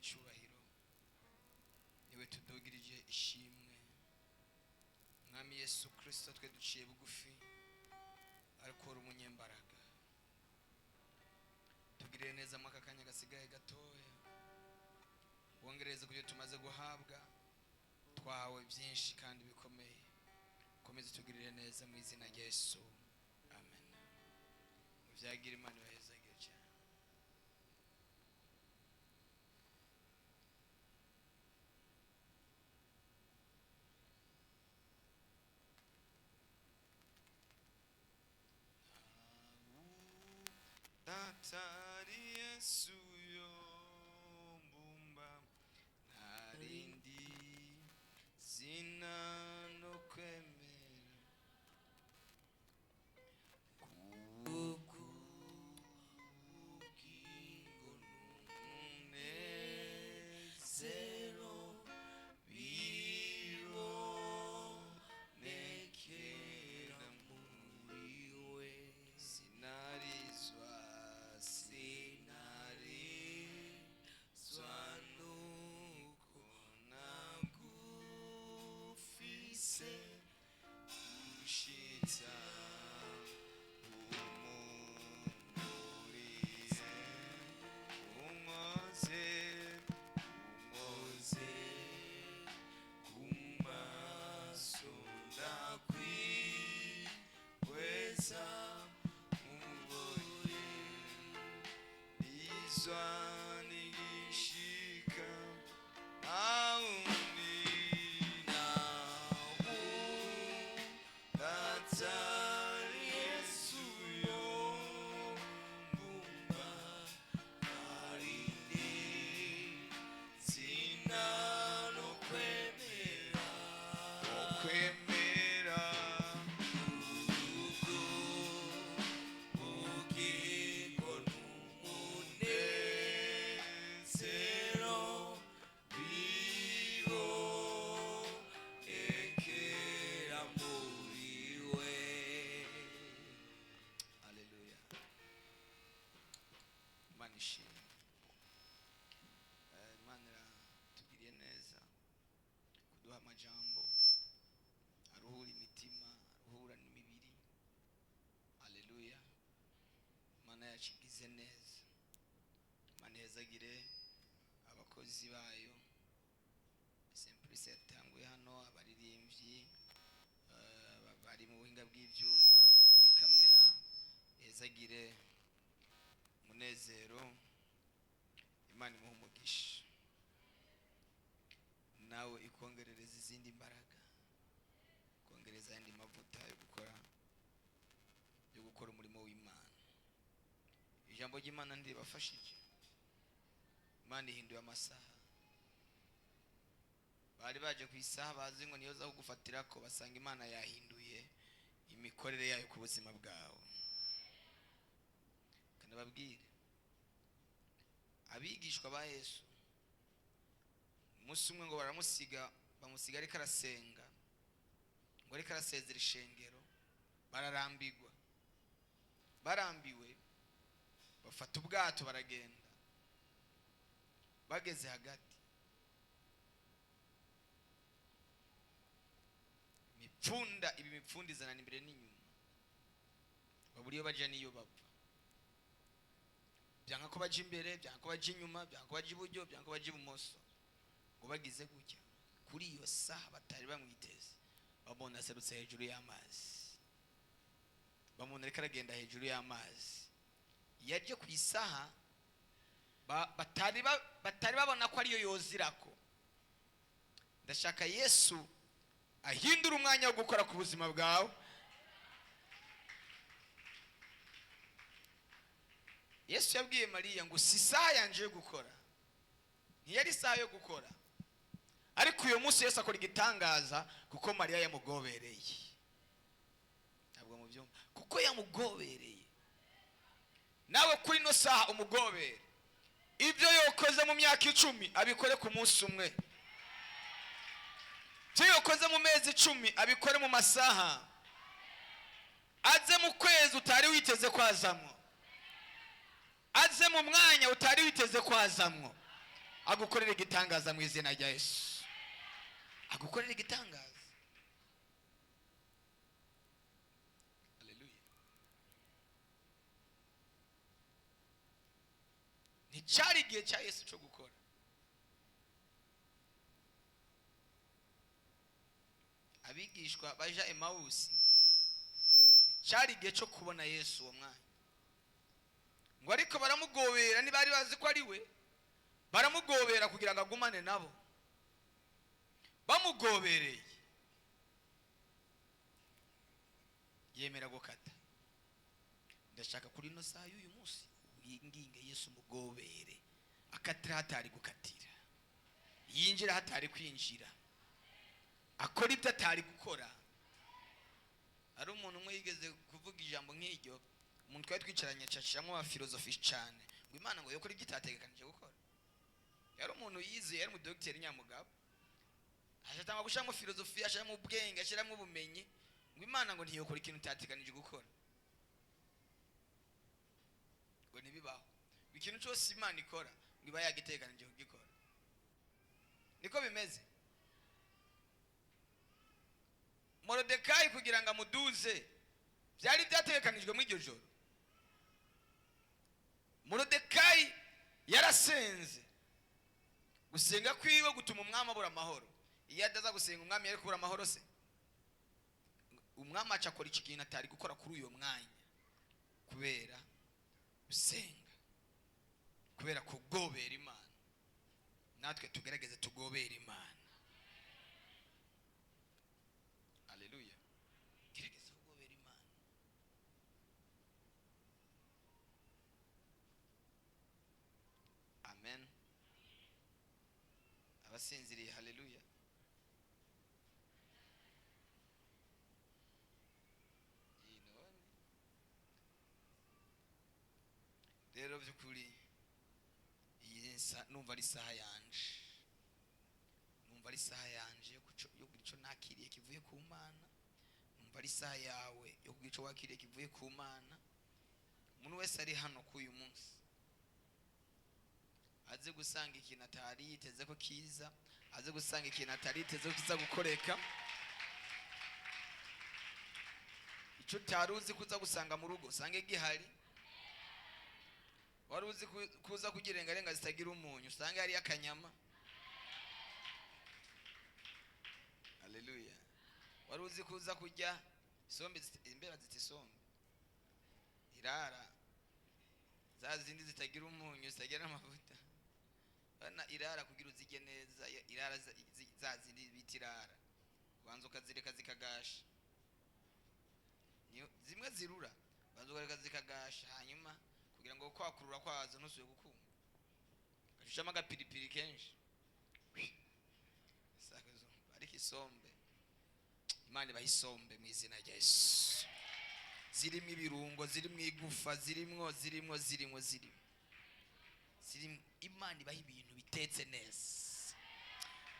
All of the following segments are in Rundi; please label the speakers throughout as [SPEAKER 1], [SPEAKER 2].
[SPEAKER 1] Icyubahiro, niwe tudugirije ishimwe. Mwami Yesu Kirisito, twe duciye bugufi, ariko uri umunyembaraga. Tugirire neza muri aka kanya gasigaye gatoya, wongereze ku byo tumaze guhabwa. Twahawe byinshi kandi bikomeye. Komeza tugirire neza mu izina rya Yesu, amen. Muvyagira, Imana ibahezagire cyane. Atari Yesu yombumba, ntarindi zina no kwemera, kuko ubugingo n'umunezero bibonekera muri we. Sinarizwa, sinarizwa nuko nagufise, gushitsa umumuriye, unkoze, unkoze ku maso, ndakwihweza ubonye izwa nigishika nawundi nawundi atari Yesu yombumba, ntarindi zina no kwemera, no kwemera, ubwo bugingo n'umunezero bibonekera muri we. Haleluya, Imana ishimwe. Imana iratugiriye neza kuduha amajambo aruhura imitima, aruhura n'imibiri. Haleluya, Imana yacu igize neza. Imana ihezagire abakozi bayo. Simplice yatanguye hano, abaririmbyi bari mu buhinga bw'ibyuma, bari kuri kamera, ihezagire Umunezero. Imana imuha umugisha, nawe ikongerereza izindi mbaraga, kongereza ayandi mavuta yo gukora umurimo w'Imana. Ijambo ry'Imana ntiribafashije? Imana ihinduye amasaha. Bari baje ku isaha bazi ngo niyo za kugufatira ko basanga Imana yahinduye imikorere yayo ku buzima bwawe. Kanababwire, abigishwa ba Yesu umunsi umwe ngo baramusiga, bamusiga ariko arasenga, ngo ariko arasezera ishengero. Bararambigwa, barambiwe bafata ubwato baragenda. Bageze hagati, imipfunda ibi, imipfunda izanana imbere n'inyuma, babura iyo baja n'iyo bava. Byanka ko baja imbere, byanka ko baja inyuma, byanka ko baja iburyo, byanka ko baja ibumoso. Ngo bagize gutya, kuri iyo saha batari bamwiteze, bamubona aserutse hejuru y'amazi, bamubona ariko aragenda hejuru y'amazi. Yaje ku isaha batari babona ko ariyo yozirako. Ndashaka Yesu ahindura umwanya wo gukora ku buzima bwawe. Yesu yabwiye Mariya ngo si isaha yanje yo gukora, ntiyari isaha yo gukora. Ariko uyu munsi Yesu akora igitangaza kuko Mariya yamugobereye. Ntabwo mubyumva? Kuko yamugobereye. Nawe kuri ino saha umugobere. Ibyo yokoze mu myaka 10 abikore ku munsi umwe, ibyo yokoze mu mezi 10 abikore mu masaha, aze mu kwezi utari witeze kwazamwo, aze mu mwanya utari witeze kwazamwo. Agukorera igitangaza mu izina rya Yesu. Agukorera igitangaza. Haleluya. Nticyari igihe cya Yesu cyo gukora. Abigishwa baja Emawusi, nticyari igihe cyo kubona Yesu uwo mwanya. Ngo ariko baramugobera, ntibari bazi ko ari we, baramugobera kugira ngo agumane nabo. Bamugobereye yemera gukata. Ndashaka kuri ino saha y'uyu munsi winginge Yesu mugobere, akatira hatari gukatira, yinjira hatari kwinjira, akora ibyo atari gukora. Hari umuntu umwe yigeze kuvuga ijambo nk'iryo, umuntu twari twicaranye acashiramo wa filozofi cyane, ngo Imana ngo yokora ibyo itategekanije gukora. Yari umuntu yize, yari umudogiteri nyamugabo, ashatanga gushiramo filozofi, ashiramo ubwenge, ashiramo ubumenyi, ngo Imana ngo ntiyokora ikintu itategekanije gukora, ngo ntibibaho. Ikintu cyose Imana ikora ngo iba yagitegekanije kugikora. Niko bimeze. Moridekayi kugira ngo amuduze byari byategekanijwe muri iryo joro. Moridekayi yarasenze. Gusenga kwiwe gutuma umwami abura amahoro. Iyo adaza gusenga umwami yari kubura amahoro se? Umwami aca akora iki kintu atari gukora kuri uyo mwanya, kubera gusenga, kubera kugobera Imana. Natwe tugerageze tugobere Imana. Haleluya. Gerageza kugobera Imana. Amen. Abasinziriye, haleluya. Rero by'ukuri iyi numva ari isaha yanje, numva ari isaha yanje yo kugira ico nakiriye kivuye ku Mana, numva ari isaha yawe yo kugira ico wakiriye kivuye ku Mana. Umuntu wese ari hano ku uyu munsi aze gusanga ikintu atari yiteze ko kiza, aze gusanga ikintu atari yiteze ko kiza gukoreka. Ico utari uzi kuza gusanga mu rugo usange gihari. Wari uzi kuza kugirengarenga zitagira umunyu usange hari akanyama. Haleluya. Wari uzi kuza kurya isombe, imbeba zita isombe, irara za zindi zitagira umunyu zitagira n'amavuta. Bana irara kugira uzige neza, irara za zindi bita irara, ubanza ukazireka zikagasha. Niyo zimwe zirura, ubanza ukareka zikagasha, hanyuma kugira ngo kwakurura kwazo ntusuye gukumva, gashushamo agapiripiri kenshi. Ariko isombe, Imana ibaha isombe mu izina rya Yesu. Zirimo ibirungo, zirimo igufa, zirimo, zirimo, zirimo, zirimo, zirimo. Imana ibaha ibintu bitetse neza.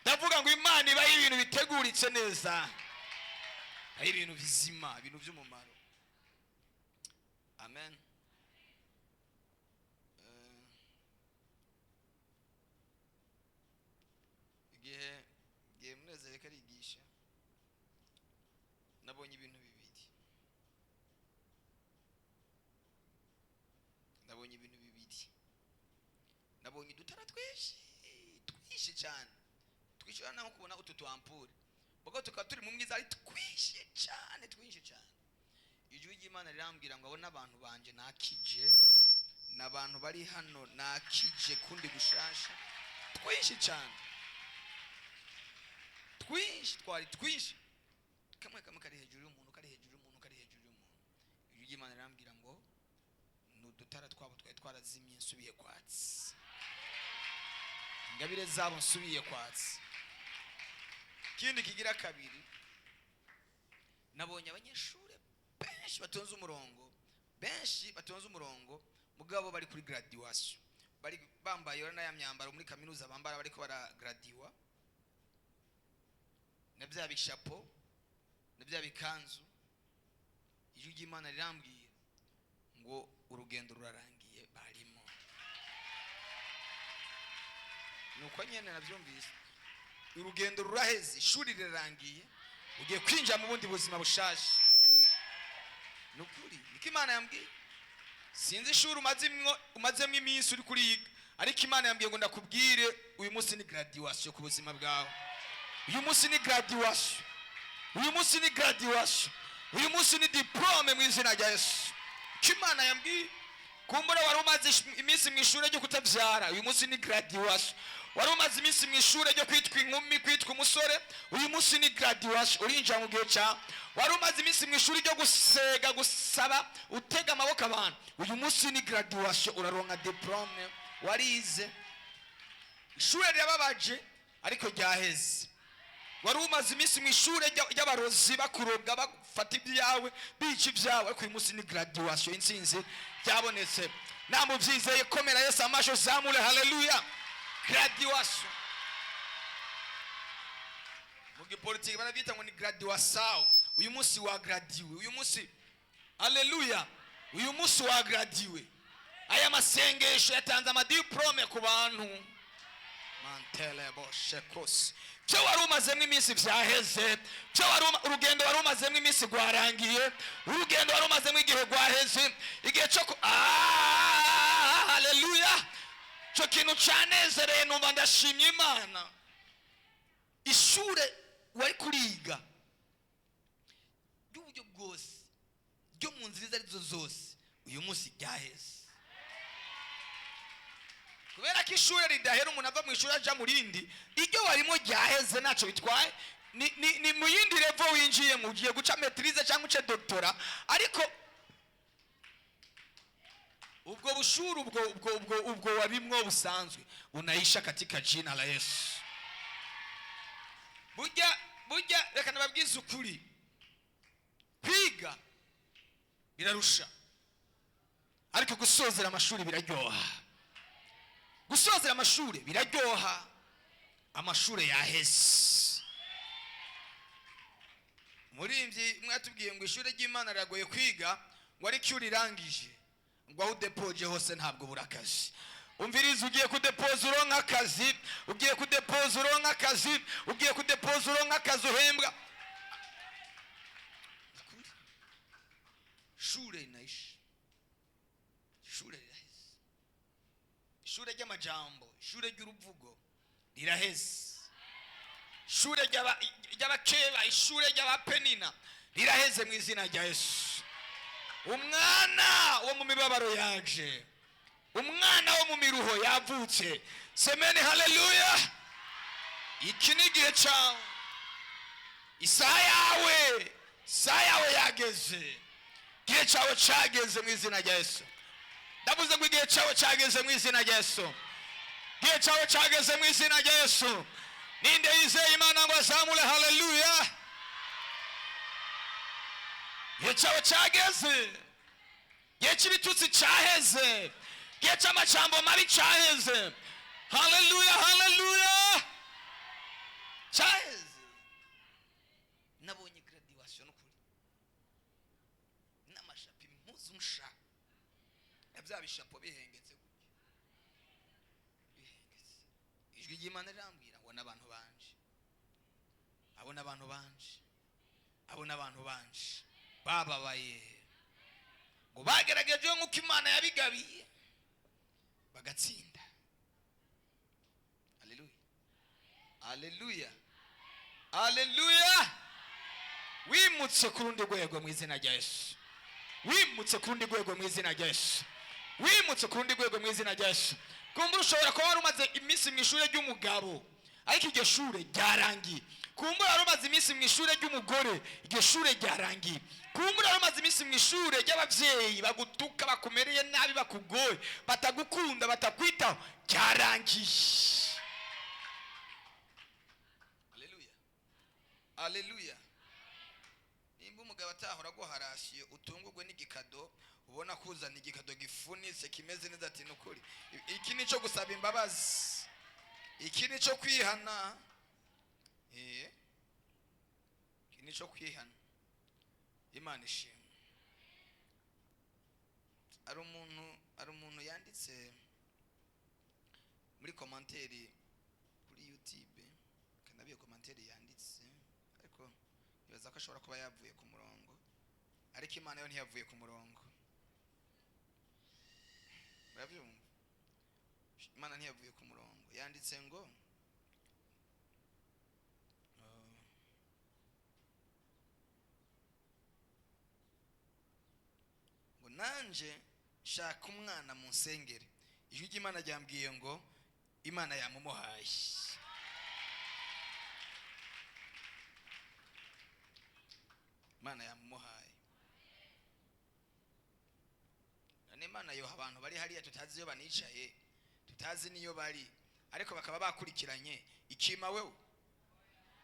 [SPEAKER 1] Ndavuga ngo Imana ibaha ibintu biteguritse neza, ari ibintu bizima, ibintu by'umumaro. Amen. Igihe Munezero ariko arigisha, nabonye ibintu bibiri. Nabonye ibintu bibiri. Nabonye udutara twinshi, twinshi cyane. Twinshi naho kubona utu twampure. Bako tukaba turi mu mwiza ari twinshi cyane, twinshi cyane. Ijwi ry'Imana rirambwira ngo abone abantu banje nakije, n'abantu bari hano nakije kundi gushasha. Twinshi cyane. Twinshi, twari twinshi. Kamwe kamwe kari hejuru y'umuntu, kari hejuru y'umuntu, kari hejuru y'umuntu. Ijwi ry'Imana rirambwira ngo n'udutara twabo twari twarazimye nsubiye kwatsi. Ingabire zabo nsubiye kwatsi. Ikindi kigira kabiri, nabonye abanyeshuri benshi batonze umurongo, benshi batonze umurongo, mugabo bari kuri graduation, bari bambaye na ya myambaro muri kaminuza bambara bariko baragradiwa, na bya bishapo, na bya bikanzu. Ijwi ry'Imana rirambwira ngo urugendo rurarangiye barimo. Nuko nyene navyumvise. Urugendo ruraheze, ishuri rirarangiye, ugiye kwinjira mu bundi buzima bushaje. Nukuri niko Imana yambwiye. Sinzi ishuri umazemo iminsi uri kuriga, ariko Imana yambwiye ngo ndakubwire: uyu munsi ni graduation ku buzima bwawe. Uyu munsi ni graduation, uyu munsi ni graduation, uyu munsi ni diplôme mu izina rya Yesu. Icyo Imana yambwiye: kumbura wari umaze iminsi mu ishuri ryo kutabyara, uyu munsi ni graduation. Wari umaze iminsi mu ishuri ryo kwitwa inkumi, kwitwa umusore, uyu munsi ni graduation, urinjira mu gihe cyawe. Wari umaze iminsi mu ishuri ryo gusega, gusaba, utega amaboko abantu, uyu munsi ni graduation, uraronka diplôme. Warize ishuri rirababaje, ariko ryaheze. Wari umaze iminsi mu ishuri ry'abarozi, bakuroga, bafata ibyawe, bica ibyawe, ariko uyu munsi ni graduation, intsinzi byabonetse. Namubyizeye, komera Yesu amasho, zamure haleluya. Graduation mu gipolitiki barabyita ngo ni graduation. Uyu munsi wa gradué, uyu munsi, haleluya, uyu munsi wa gradué. Aya masengesho yatanze ama diplôme ku bantu. Mantelebo shekos, byo wari umazemo iminsi byaheze. Byo wari urugendo wari umazemo iminsi rwarangiye, urugendo wari umazemo igihe rwaheze. Igihe cyo ku Ah, haleluya! Icyo kintu canezereye, numva ndashimye Imana. Ishure wari kuriga ry'uburyo bwose, ryo mu nzira izo arizo zose, uyu munsi ryaheze. Kubera ko ishuri ridahera, umuntu ava mu ishuri aja mu rindi, iryo warimo ryaheze, ntacyo bitwaye. Ni mu yindi level winjiyemo, ugiye guca maîtrise cyangwa uce doctorat, ariko ubwo bushuri ubwo warimwo busanzwe unaisha katika jina la Yesu. Burya burya, reka nababwize ukuri, kwiga birarusha, ariko gusozera amashuri biraryoha. Gusozera amashuri biraryoha. Amashuri yaheze. Umuririmbyi umwe yatubwiye ngo ishuri ry'Imana riragoye kwiga, ngo ariko iyo urirangije, ngo aho udepoje hose ntabwo bura akazi. Umviriza, ugiye kudepoza uronka akazi, ugiye kudepoza uronka akazi, ugiye kudepoza uronka akazi uhembwa. Ukuri. Shure inaisha, ishure riraheze, ishure ry'amajambo, ishure ry'uruvugo riraheze, ishure ry'abakeba, ishure ry'abapenina riraheze mu izina rya Yesu. Umwana wo mu mibabaro yaje, umwana wo mu miruho yavutse. Semeni haleluya! Iki ni igihe cyawe, isaha yawe, isaha yawe yageze, igihe cyawe cyageze mu izina rya Yesu. Ndavuze ngo igihe cyawe cyageze mu izina rya Yesu. Igihe cyawe cyageze mu izina rya Yesu. Ninde yizeye Imana ngo azamure haleluya? Igihe cyawe cyageze, igihe cy'ibitutsi cyaheze, igihe cy'amajambo mabi cyaheze. Haleluya, haleluya, cyaheze. Nabonye graduation n'ukuri, n'amashapo, impuzu nsha ya bya bishapo bihengetse gutya, bihengetse. Ijwi ry'Imana rirambwira ngo n'abantu banje abo, n'abantu banje abo, n'abantu banje bababaye, ngo bagerageje nk'uko Imana yabigabiye, bagatsinda. Haleluya, haleluya, haleluya! Wimutse ku rundi rwego mu izina rya Yesu. Wimutse ku rundi rwego mu izina rya Yesu. Wimutse ku rundi rwego mu izina rya Yesu. Kumbura ushobora kuba wari umaze iminsi mu ishuri ry'umugabo, ariko iryo shure ryarangiye. Kumbura wari umaze iminsi mu ishuri ry'umugore, iryo shure ryarangiye. Kumbura wari umaze iminsi mu ishuri ry'ababyeyi bagutuka, bakumereye nabi, bakugoye, batagukunda, batakwitaho, ryarangiye. Haleluya, haleluya! Nimba umugabo atahora aguharashiye, utungurwe n'igikado, ubona kuzana igikado gifunitse, kimeze neza, ati: "Nukuri iki ni cyo gusaba imbabazi, iki ni cyo kwihana." Iki ni cyo kwihana. Imana ishimwe. Hari umuntu yanditse muri commentaire. Kuri YouTube kanabiye commentaire yanditse, ariko nibaza ko ashobora kuba yavuye ku murongo, ariko Imana yo ntiyavuye ku murongo. Murabyumva, Imana ntiyavuye ku murongo. Yanditse ngo ngo nanje shaka umwana mu nsengere. Ijwi ry'Imana ryambwiye ngo Imana yamumuhaye. Imana yamumuhaye. None Imana yoha abantu bari hariya tutazi iyo banicaye, tutazi niyo bari, ariko bakaba bakurikiranye ikima wewe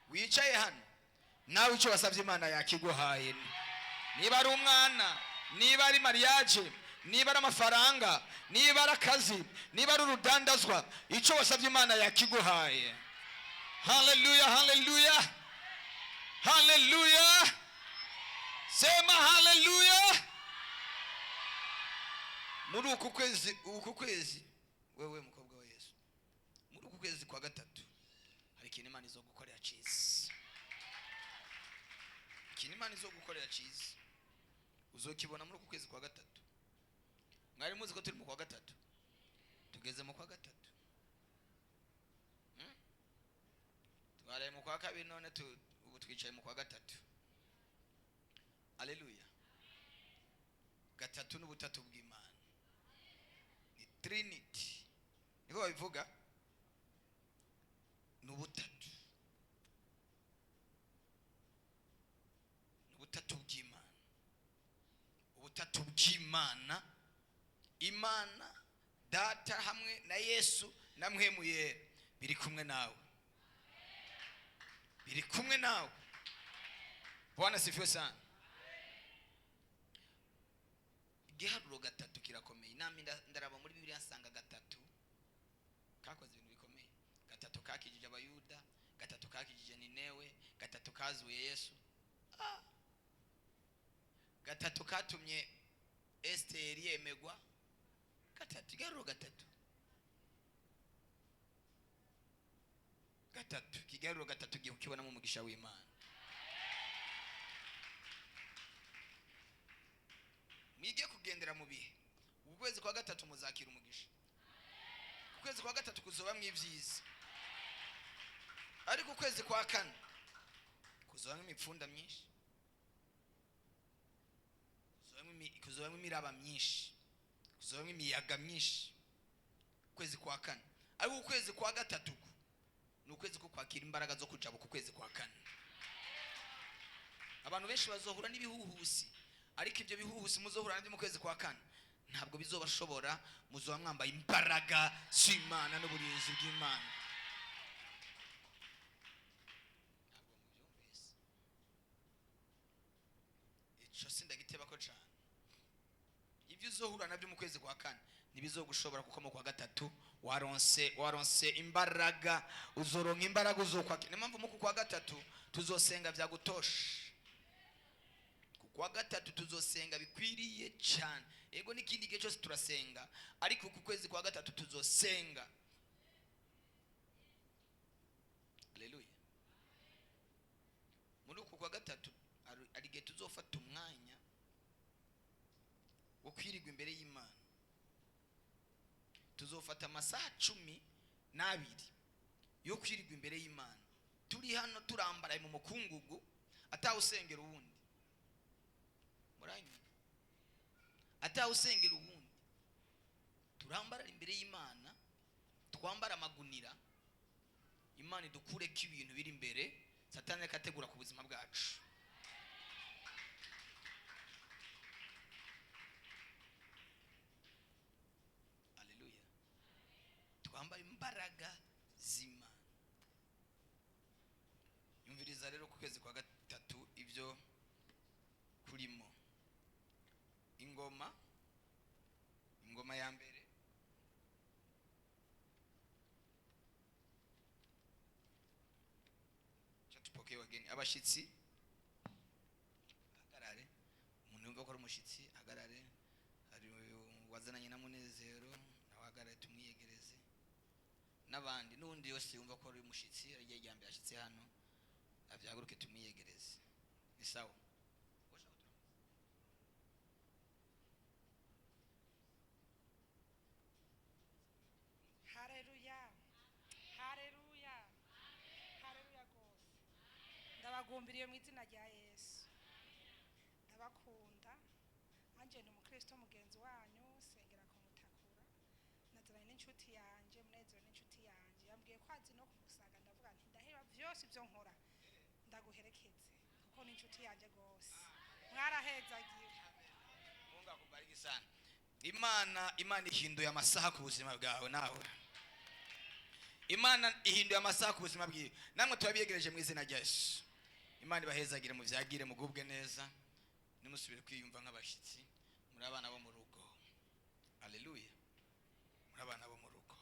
[SPEAKER 1] wicaye hano, nawe icyo wasabye Imana yakiguhaye. Niba ari umwana, niba ari mariage, niba ari amafaranga, niba ari akazi, niba ari urudandazwa, icyo wasabye Imana yakiguhaye. Haleluya, haleluya, haleluya. Sema haleluya. Muri uku kwezi, uku kwezi wewe mukobwa wa Yesu, muri uku kwezi kwa gatatu hari ikintu Imana izogukorera cyiza. Ikintu Imana izogukorera cyiza uzokibona muri uku kwezi kwa gatatu. Mwari muzi ko turi mu kwa gatatu? Tugeze mu kwa gatatu. Twaraye mu kwa kabiri, none ubu twicaye mu kwa gatatu. Haleluya. Gatatu n'ubutatu bw'Imana ni Trinity, niko babivuga, ni ubutatu, ni ubutatu bw'Imana, ubutatu bw'Imana. Imana Data hamwe na Yesu na Mpwemu Yera biri kumwe nawe, biri kumwe nawe. Bwana sifiwe sana. Igiharuro gatatu kirakomeye. Nami ndaraba muri Bibiliya nsanga gatatu kakoze ibintu bikomeye. Gatatu kakijije Abayuda, gatatu kakijije Ninewe, gatatu kazuye Yesu. Gatatu katumye Esteri yemegwa. Gatatu, igiharuro gatatu. Gatatu, igiharuro gatatu ugiye kukibonamo umugisha w'Imana. Mwige kugendera mu bihe. Ukwezi kwa gatatu muzakira umugisha. Ukwezi kwa gatatu kuzobamwo ibyiza, ariko ukwezi kwa kane kuzobamwo imipfunda myinshi, kuzobamwo imiraba myinshi, kuzobamwo imiyaga myinshi. Ukwezi kwa kane. Ariko ukwezi kwa gatatu ni ukwezi ko kwakira imbaraga zo kujabuka ukwezi kwa kane. Abantu benshi bazohura n'ibihuhusi, ariko ibyo bihuhusi muzohura nabyo mu kwezi kwa kane ntabwo bizobashobora. Muzoba mwambaye imbaraga z'Imana n'uburinzi bw'Imana. Ntabwo mubyumvise. Ico sindagiteba ko cane. Ibyo uzohura nabyo mu kwezi kwa kane ntibizogushobora, kuko mu kwa gatatu waronse imbaraga, uzoronka imbaraga uzokwakira. Niyo mpamvu mu kwa gatatu tuzosenga vyagutosha. Kwa gatatu tuzosenga bikwiriye cyane. Ego n'ikindi gihe cyose turasenga, ariko ku kwezi kwa gatatu tuzosenga. Haleluya. Muri uku kwa gatatu hari igihe tuzofata umwanya wo kwirirwa imbere y'Imana. Tuzofata amasaha 12 yo kwirirwa imbere y'Imana, turi hano turambaraye mu mukungugu, atawusengera uwundi. Muranyumva? Atawusengera uwundi. Turambarara imbere y'Imana, twambara amagunira, Imana idukureko ibintu biri imbere Satani akategura ku buzima bwacu. Haleluya. Twambara imbaraga z'Imana. Yumviriza rero ku kwezi kwa gatatu ibyo kurimo. Ingoma, ingoma ya mbere tupokee wageni, abashitsi hagarare. Umuntu yumva ko ari umushitsi hagarare. Hari wazananye na Munezero nawe hagarare, tumwiyegereze. N'abandi n'undi wese yumva ko ari umushyitsi, ari rya mbere ashyitse hano, avyahaguruke tumwiyegereze. Ni sawa.
[SPEAKER 2] Haleluya, haleluya, haleluya rwose. Ndabagumbiriye mu izina rya Yesu. Ndabakunda. Anje ni umukristo mugenzi wanyu, sengera kumutakura. Naziranye n'inshuti yanje Munezero, n'inshuti yanje yambwiye ko azi no kumusaga. Ndavuga nti ndaheba vyose ibyo nkora ndaguherekeze, kuko ni inshuti yanje rwose. Mwarahezagiwe.
[SPEAKER 1] Mungu akubariki sana. Imana ihinduye amasaha ku buzima bwawe nawe. Imana ihinduye amasaha ku buzima bwiwe. Namwe turabiyegereje mu izina rya Yesu. Imana ibahezagire, muvyagire, mugubwe neza. Nimusubire kwiyumva nk'abashitsi, muri abana bo mu rugo. Haleluya. Muri abana bo mu rugo.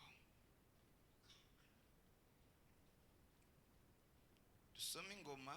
[SPEAKER 1] Dusome ingoma.